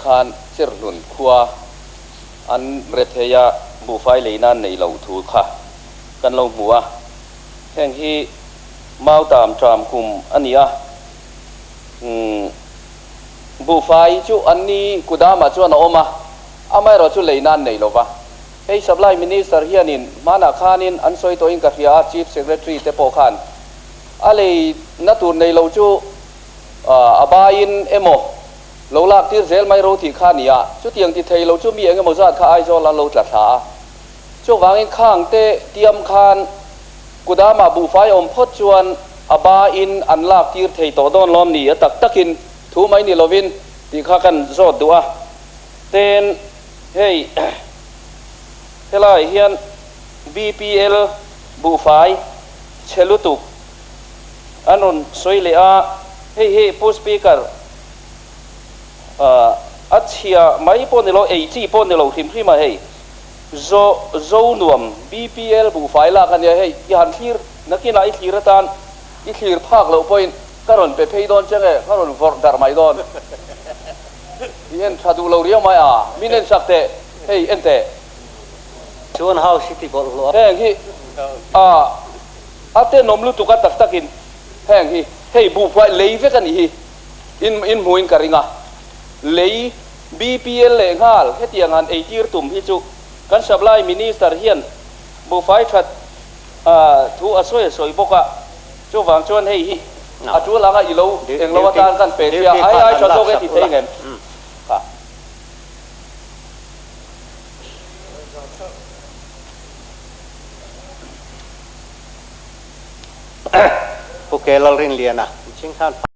khan Cherhlun khua an rethei a, buhfai lei nan nei lo thu kha kan lo hmu a. Heng hi Mautam ṭam kum a ni a, buhfai chu an ni kudamah chuan a awm a, amaherawhchu lei nan nei lo va. Hei Supply Minister hianin hmanah khanin an sawi tawhin ka hria a, Chief Secretary te pawh khan a lei na tur nei lo chu a baiin emaw lo lak tir zel mai ro tih kha a ni a, chutiang ti thei lo chu mi eng emaw zat kha Aizawl an lo tla thla a. Chuvangin khang te tiam khan kudamah buhfai awm phawt chuan a baiin an lak tir thei tawh dawn lawm ni a tak takin thu mai ni lovin tih kha kan zawt duh a. Ten hei helaiah hian BPL buhfai chhe lutuk an rawn sawi leh a, hei hi Pu Speaker a chhia mai pawh ni lo, ei chi pawh ni lo hrim hrim a hei Zo Zo nuam BPL buhfai lak a nia hei i han thlir nakinah i thlir atan i thlir phak loh pawhin ka rawn pe phei dawn che nge ka rawn vawrh darh mai dawn. I en tha duh lo riau mai a, min en sak teh, hei en teh. Chuan house hi ti bawlhhlawh a. Heng hi a a tenawm lutuk a tak takin heng hi hei buhphuai lei vek a nih hi in in hmuhin ka ring a, lei BPL leh nghal hetiang han eitir tum hi chu kan supply minister hian buhfai that thu a sawi a sawi bawk a, chuvang chuan hei hi a tul anga i lo eng lo atan kan pe sia, ai ai tha zawk e ti thei ngem kha. Pu Kelalrinliana, Chingkhan.